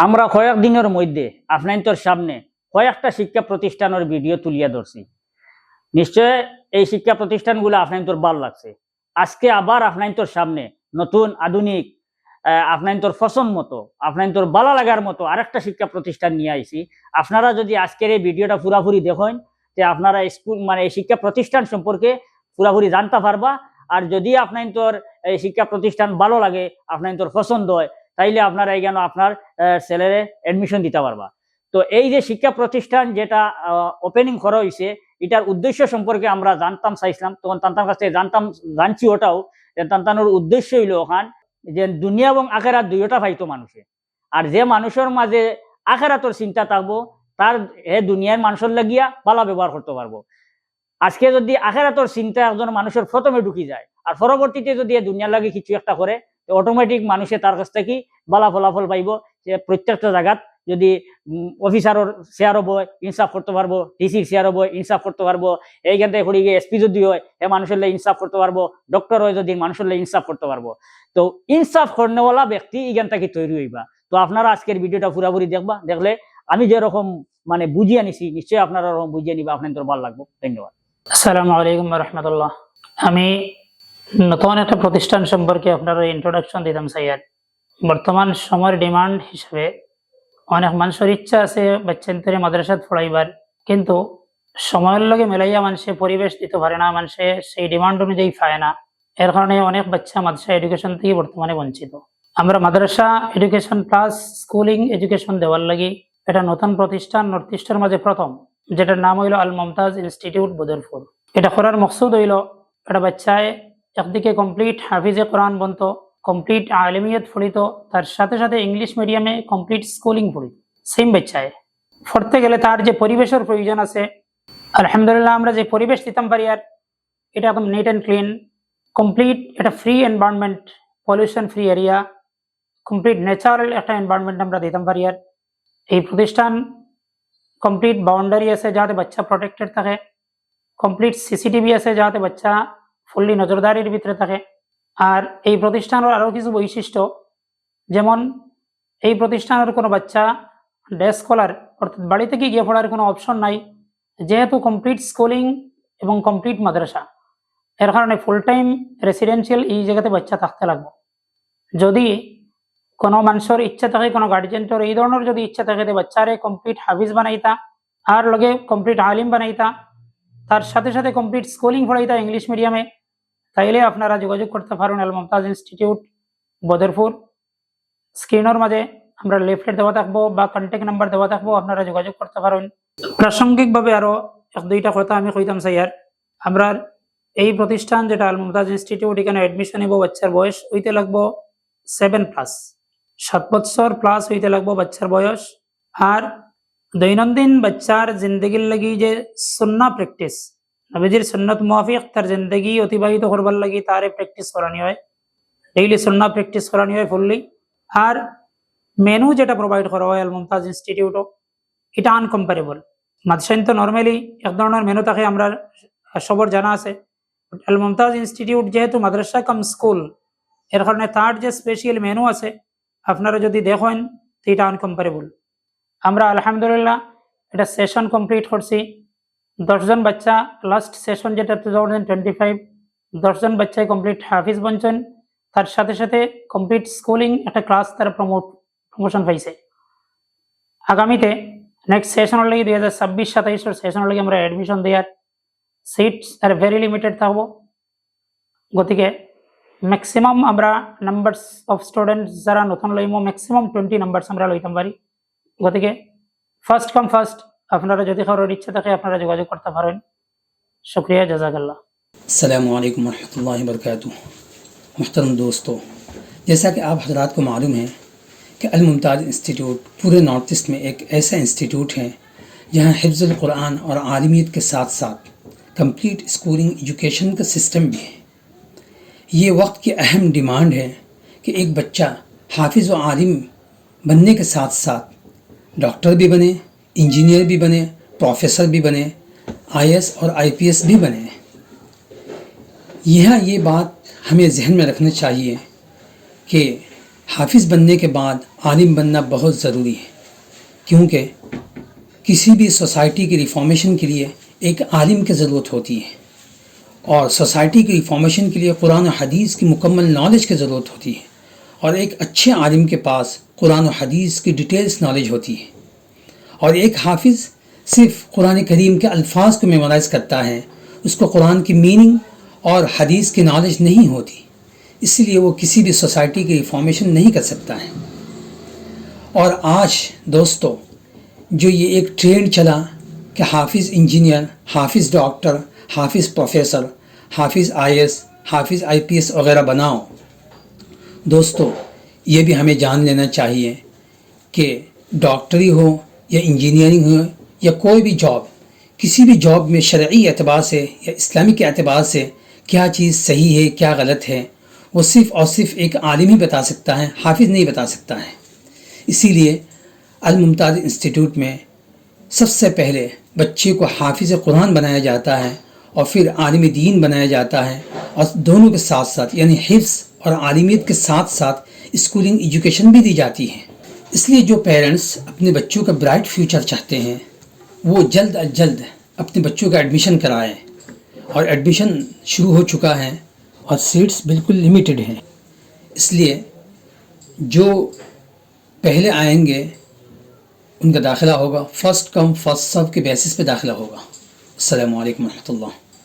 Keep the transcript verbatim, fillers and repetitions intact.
আমরা কয়েক দিনর মধ্যে আপনাইন্তর সামনে কয়েকটা শিক্ষা প্রতিষ্ঠানর ভিডিও তুলিয়া ধরছি। নিশ্চয় এই শিক্ষা প্রতিষ্ঠানগুলা আপনাইন্তর ভালা লাগছে। আজকে আবার আপনাইন্তর সামনে নতুন আধুনিক, আহ, আপনাইন্তর পছন্দ মতো, আপনাইন্তর ভালা লাগার মতো আরেকটা শিক্ষা প্রতিষ্ঠান নিয়া আইছি। আপনারা যদি আজকের এই ভিডিওটা পুরাপুরি দেখইন, তে আপনারা স্কুল, মানে, এই শিক্ষা প্রতিষ্ঠান সম্পর্কে পুরাপুরি জানতা পারবা। আর যদি আপনাইন্তর এই শিক্ষা প্রতিষ্ঠান ভালা লাগে, আপনাইন্তর পছন্দ হয়, তাইলে আপনারা এখানো আপনার, আহ, ছেলেরে admission দিতা পারবা। তো এই যে শিক্ষা প্রতিষ্ঠান যেটা, আহ, opening করা হইছে, এটার উদ্দেশ্য সম্পর্কে আমরা জানতাম চাইছিলাম, তখন তান্তার কাছ থেকে জানতাম, জানছি ওটাও, যে তান্তানোর উদ্দেশ্য হইলো ওখান যে দুনিয়া এবং আখেরাত দুইটা পাইতো মানুষে। আর যে মানুষের মাঝে আখেরাতর চিন্তা থাকবো, তার, হে দুনিয়ার মানুষের লাগিয়া ভালা ব্যবহার করতে পারবো। আজকে যদি আখেরাতর চিন্তা একজন মানুষের প্রথমে ঢুকি যায়, আর পরবর্তীতে যদি এ দুনিয়ার লাগি কিছু একটা করে, তো automatic মানুষে তার কাছ থেকে ভালা ফলাফল পাইবো। সে প্রত্যেকটা জায়গাত যদি, উম, অফিসারর চেয়ারও বয়, ইনসাফ করতে পারবো, ডিসির চেয়ারও বয়, ইনসাফ করতে পারবো, এইখান থেকে পড়ে গিয়ে এসপি যদি হয়, হে মানুষের লাই ইনসাফ করতে পারবো, ডক্টর হয় যদি মানুষের লাই ইনসাফ করতে পারবো। তো ইনসাফ করনেওয়ালা ব্যক্তি এইখান থেকে তৈরি হইবা। তো আপনারা আজকের ভিডিওটা পুরাপুরি দেখবা, দেখলে আমি যেরকম, মানে, বুঝিয়া নিছি, নিশ্চয়ই আপনারা ওরকম বুঝিয়া নিবা, আপনাদের ভালা লাগবো। ধন্যবাদ। আসসালামু আলাইকুম ওয়া রাহমাতুল্লাহ। আমি নতুন একটা প্রতিষ্ঠান সম্পর্কে আপনারা ইন্ট্রোডাকশন দিতাম চাইয়ার। বর্তমান সময়ের ডিমান্ড হিসাবে অনেক মানুষের ইচ্ছা আছে বাচ্চাইন্তরে মাদ্রাসাত পড়াইবার, কিন্তু সময়ের লগে মিলাইয়া মানুষে পরিবেশ দিতে পারে না, মানুষে সেই ডিমান্ড অনুযায়ী পায় না। এর কারণে অনেক বাচ্চা মাদ্রাসা এডুকেশন থেকে বর্তমানে বঞ্চিত। আমরা মাদ্রাসা এডুকেশন প্লাস স্কুলিং এডুকেশন দেওয়ার লাগি একটা নতুন প্রতিষ্ঠান নর্থ ইস্টের মাঝে প্রথম, যেটার নাম হইল আল মুমতাজ ইনস্টিটিউট বদরপুর। এটা করার মকসুদ হইল একটা বাচ্চায় একদিকে কমপ্লিট হাফিজে কোরআন বনতো, কমপ্লিট আলিমিয়ত পড়িতো, তার সাথে সাথে ইংলিশ মিডিয়ামে কমপ্লিট স্কুলিং পড়িতো। সেম বাচ্চায় পড়তে গেলে তার যে পরিবেশের প্রয়োজন আছে, আলহামদুলিল্লাহ আমরা যে পরিবেশ দিতাম পারি, আর এটা একদম নিট অ্যান্ড ক্লিন, কমপ্লিট একটা free environment, pollution free area, complete natural একটা এনভায়রনমেন্ট আমরা দিতাম পারি। আর এই প্রতিষ্ঠান কমপ্লিট বাউন্ডারি আছে, যাতে বাচ্চা প্রোটেক্টেড থাকে, কমপ্লিট সিসিটিভি আছে, যাতে বাচ্চা ফুললি নজরদারির ভিতরে থাকে। আর এই প্রতিষ্ঠানের আরও কিছু বৈশিষ্ট্য, যেমন এই প্রতিষ্ঠানের কোনো বাচ্চা ডে স্কলার, অর্থাৎ বাড়ি থেকে গিয়ে পড়ার কোনো অপশন নাই, যেহেতু কমপ্লিট স্কুলিং এবং কমপ্লিট মাদ্রাসা, এর কারণে ফুল টাইম রেসিডেন্সিয়াল এই জায়গাতে বাচ্চা থাকতে লাগবো। যদি কোনো মানুষের ইচ্ছা থাকে, কোনো গার্জিয়ানর এই ধরনের যদি ইচ্ছা থাকে, যে বাচ্চারে কমপ্লিট হাফিজ বানাইতা, আর লগে কমপ্লিট আলিম বানাইতা, তার সাথে সাথে কমপ্লিট স্কুলিং পড়াইতা ইংলিশ মিডিয়ামে, তাইলে আপনারা যোগাযোগ করতে পারেন আল মুমতাজ ইনস্টিটিউট বদরপুর। স্ক্রিনের মাঝে আমরা লিফলেট দেওয়া থাকবো বা কন্ট্যাক্ট নাম্বার দেওয়া থাকবো, আপনারা যোগাযোগ করতে পারেন। প্রাসঙ্গিকভাবে আরো এক দুইটা কথা আমি কইতাম চাইয়ার। আমরা এই প্রতিষ্ঠান যেটা আল মুমতাজ ইনস্টিটিউট, এখানে অ্যাডমিশন নিব, বাচ্চার বয়স হইতে লাগবো সেভেন প্লাস, সাত বছর প্লাস হইতে লাগবো বাচ্চার বয়স। আর দৈনন্দিন বাচ্চার জিন্দগির লাগি যে সুন্নাহ প্র্যাকটিস, নবীজির সুন্নত মুআফিক তার জিন্দগি অতিবাহিত করবার লাগি তারে প্র্যাকটিস করানি হয়, ডেইলি সুন্নাহ প্র্যাকটিস করানি হয় ফুললি। আর মেনু যেটা প্রোভাইড করা হয় আল মুমতাজ ইনস্টিটিউটও, এটা আনকম্পারেবল। মাদ্রাসাইন তো নর্মালি এক ধরনের মেনু থাকে, আমরা সবর জানা আছে। আল মুমতাজ ইনস্টিটিউট যেহেতু মাদ্রাসা কাম স্কুল, এর কারণে তার যে স্পেশাল মেনু আছে, আপনারা যদি দেখেন, তো এটা আনকম্পারেবল। আমরা আলহামদুলিল্লাহ এটা সেশন কমপ্লিট করছি। দশজন বাচ্চা, লাস্ট সেশন যেটা টু থাউজেন্ড টোয়েন্টি ফাইভ, দশজন বাচ্চায় কমপ্লিট হাফিজ বনছেন, তার সাথে সাথে কমপ্লিট স্কুলিং একটা ক্লাস তারা প্রমোট, প্রমোশন পাইছে। আগামীতে নেক্সট সেশনের লাগি, দুই হাজার ছাব্বিশ সাতাইশের সেশনের লাগি আমরা অ্যাডমিশন দেওয়ার সিটস আর ভেরি লিমিটেড থাকবো। গতিকে ম্যাক্সিমাম আমরা নাম্বারস অফ স্টুডেন্টস যারা নতুন লইমু, ম্যাক্সিমাম টোয়েন্টি নাম্বারস আমরা লইতাম পারি। গতিকে ফার্স্ট কাম ফার্স্ট, আপনারা যদি কারোর ইচ্ছা থাকে আপনারা যোগাযোগ করতে পারেন। শুক্রিয়া, জাজাকাল্লাহ। السلام علیکم ورحمۃ اللہ وبرکاتہ۔ محترم دوستو، جیسا کہ آپ حضرات کو معلوم ہے کہ الممتاز انسٹیٹیوٹ پورے نارتھ ایسٹ میں ایک ایسا انسٹیٹیوٹ ہے جہاں حفظ القرآن اور عالمیت کے ساتھ ساتھ کمپلیٹ اسکولنگ ایجوکیشن کا سسٹم بھی ہے۔ یہ وقت کی اہم ڈیمانڈ ہے کہ ایک بچہ حافظ و عالم بننے کے ساتھ ساتھ ڈاکٹر بھی بنے، انجینئر بھی بنے، پروفیسر بھی بنے، آئی اے ایس اور آئی پی ایس بھی بنے۔ یہاں یہ بات ہمیں ذہن میں رکھنا چاہیے کہ हाफिज़ बनने के बाद आलिम बनना बहुत ज़रूरी है, क्योंकि किसी भी सोसाइटी की रिफॉर्मेशन के लिए एक आलिम की ज़रूरत होती है, और सोसाइटी की रिफॉर्मेशन के लिए कुरान और हदीस की मुकम्मल नॉलेज की ज़रूरत होती है, और एक अच्छे आलिम के पास कुरान और हदीस की डिटेल्स नॉलेज होती है। और एक हाफिज़ सिर्फ कुरान करीम के अल्फाज को मेमोराइज करता है, उसको कुरान की मीनिंग और हदीस की नॉलेज नहीं होती, इसलिए वो किसी भी सोसाइटी की रिफॉर्मेशन नहीं कर सकता है। और आज दोस्तों, जो ये एक ट्रेंड चला कि हाफिज़ इंजीनियर, हाफिज़ डॉक्टर, हाफिज़ प्रोफेसर, हाफिज़ आईएएस, हाफिज़ आईपीएस वगैरह बनाओ, दोस्तों, ये भी हमें जान लेना चाहिए कि डॉक्टरी हो या इंजीनियरिंग हो या कोई भी जॉब, किसी भी जॉब में शरई एतबार से या इस्लामिक एतबार से क्या चीज़ सही है, क्या गलत है, वो सिर्फ और सिर्फ एक आलिम ही बता सकता है, हाफिज़ नहीं बता सकता है। इसीलिए अल मुमताज़ इंस्टीट्यूट में सबसे पहले बच्चे को हाफिज़ कुरान बनाया जाता है और फिर आलिम दीन बनाया जाता है, और दोनों के साथ साथ, यानी हिफ्ज़ और आलिमियत के साथ साथ, स्कूलिंग एजुकेशन भी दी जाती है। इसलिए जो पेरेंट्स अपने बच्चों का ब्राइट फ्यूचर चाहते हैं, वो जल्द अज जल्द अपने बच्चों का एडमिशन कराएं, और एडमिशन शुरू हो चुका है और सीट्स बिल्कुल लिमिटेड हैं। इसलिए जो पहले आएंगे, उनका दाखिला होगा, फर्स्ट कम फर्स्ट सर्व के बेसिस पे दाखिला होगा। अस्सलामु अलैकुम वरहमतुल्लाह।